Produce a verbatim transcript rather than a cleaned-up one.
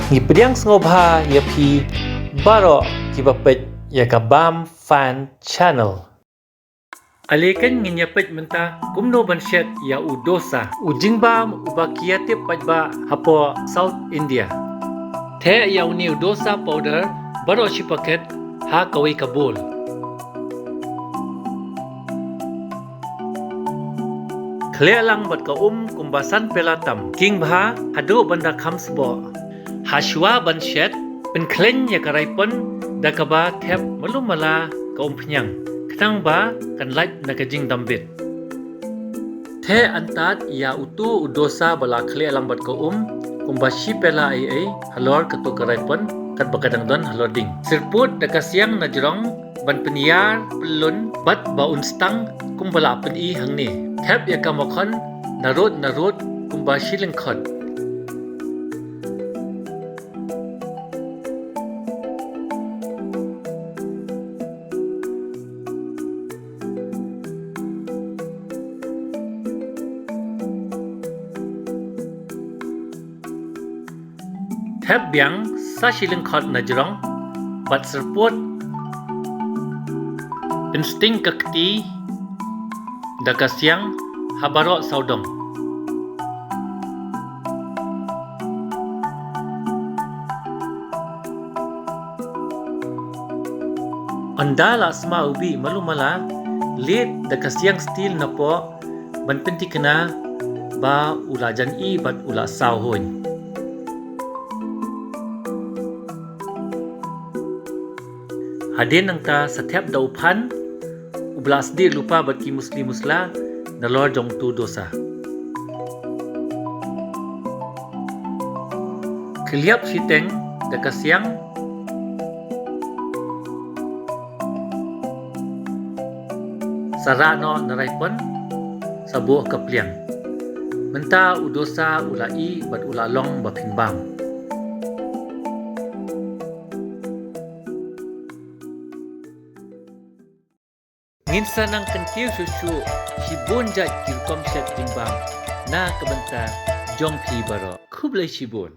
Ngi pdiang sngewbha ïa phi baroh kiba peit ïa ka Bam Fan Channel. Ale kan ngin ïa peit mynta kumno ban shet ïa u dosa, u jingbam uba ki ïa tip paidbah hapoh South India. Theh ïa une u dosa powder baroh shi paket ha kawei ka bowl. Khleh lang bad ka um kumba san pela tam, khing bha haduh ban da kham sboh. Hashwa ban shet, pynkhleiñ ïa ka raipon da kaba thep malu mala ka umphniang, khnang ba kan lait na ka jingdambit. Theh antad ïa uto u dosa ba la khleh lang bad ka um kumba shi pela ei ei halor kato ka raipon, katba ka dang don halor ding. Syrpud da ka siang na jrong ban pynïar pyllun bad ba un stang kumba la pyni hangne. Thep ïa ka makhon narud narud kumba shi lyngkhot. Thep biang sa shi lyngkhot na jrong bad syrpud. Pynsting ka kti da ka siang ha baroh sawdong. Ynda la sma u bih malu mala, leit da ka siang steel napoh ban pynthikna ba u la jan-i bad u la saw huiñ. Hadien nangta sa thep da u phan uba la sdieh lypa bad ki musli musla nalor jong uto u dosa. Khleh shiteng da ka siang. Sa rah noh na raipon, sa buh ka pliang. Mynta u dosa u la ih bad u la long ba pynbam. Ngin sa nang kyntiew shuh shuh shibun jait ki rukom shet jingbam na ka bynta jong phi baroh. Khublei shibun.